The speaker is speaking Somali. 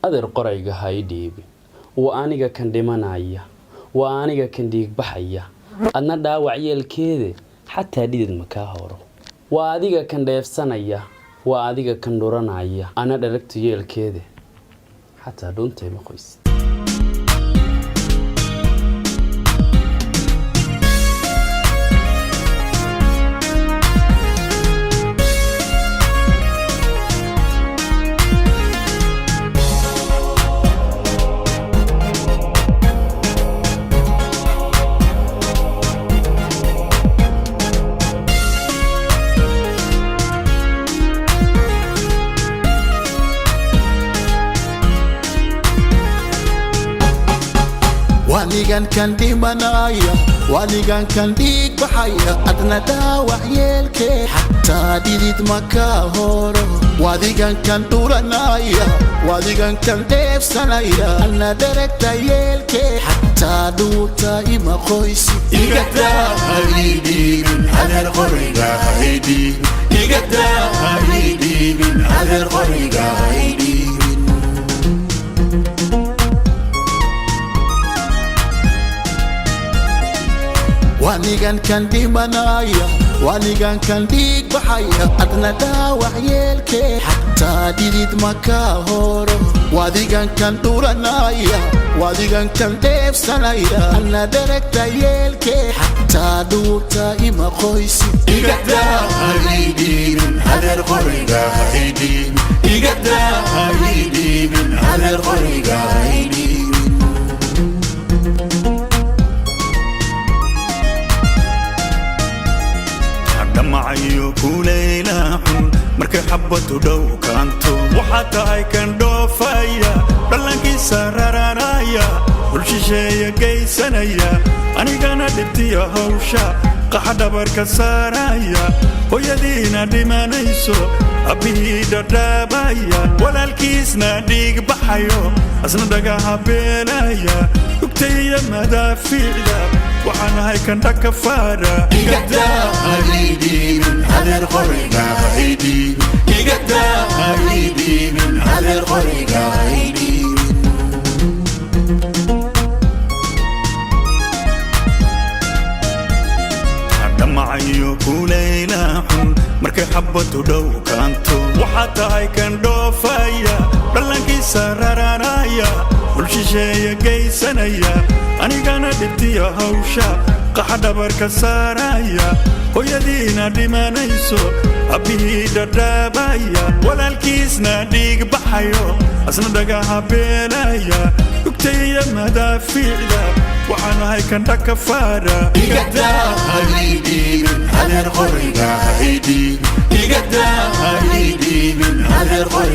Adeer, qorayga ha ii dhiibin. Waa aniga kan dhimanaya, waa aniga kan dhiigbaxaya, adna dhaawac yeelkeede xataa dhidid ma kaa horo. Waa adiga kan dheefsanaya, waa adiga kan dhuranaya, ana dharagtu yeelkeede xataa dhuuntay ma qoysid. Wanigan kan dhimanaya, wanigan kan dhiig baxaya, adna dhaawac yeelkee xataa dhidid ma kaa horo. Wadigan kan dhuranaya, wadigan kan dheefsanaya, adna dheragta yeelkee xataa dhuuta ima qoysi. Igadaa ha ii dhiibin, adeer, qoriga ha ii dhiibin. Igadaa ha ii dhiibin, adeer, qoriga ha ii dhiibin. Wanigan kan dhimanaya, wanigan kan dhiig baxaya, adna dhaawac yeelkee xataa dhidid ma kaa horo. Wadigan kan dhuranaya, wadigan kan dheefsanaya, adna dheragta yeelkee xataa dhuuta ima qoysi. Igadaa ha ii dhiibin, adeer, qoriga ha ii dhiibin. Igadaa ha ii dhiibin, adeer, qoriga ha ii dhiibin. Dhamacayo kulayla xun markay xabadu dhow kaanto, waxaa tahay kan dhoofaya, dhallankiisa raranaya, dhul shisheeya geysanaya, anigana dhibtiya hawsha qaxa dhabarka saaraya, hooyadiina dhimanayso, abbihii dhadhaabaya, walaalkiisna dhiig baxayo, asna dhagaha beelaya, dhugtaya madaafiicda, waxaan ahay kan dhakafaara. Igadaa ha ii dhiibin, adeer, qoriga ha ii dhiibin. Igadaa ha ii dhiibin, adeer, qoriga ha ii dhiibin. Dhamacayo kulayla xun markay xabadu dhow kaanto, waxaa tahay kan dhoofaya, dhallankiisa raranaya, dhul shisheeya geysanaya, anigana dhibtiya hawsha qaxa dhabarka saaraya, hooyadiina dhimanayso, abbihii dhadhaabaya, walaalkiisna dhiig baxayo, asna dhagaha beelaya, dhugtaya madaafiicda, waxaan ahay kan dhakafaara. Igadaa ha ii dhiibin, adeer, qoriga ha ii dhiibin. Igadaa ha ii dhiibin, adeer, qoriga.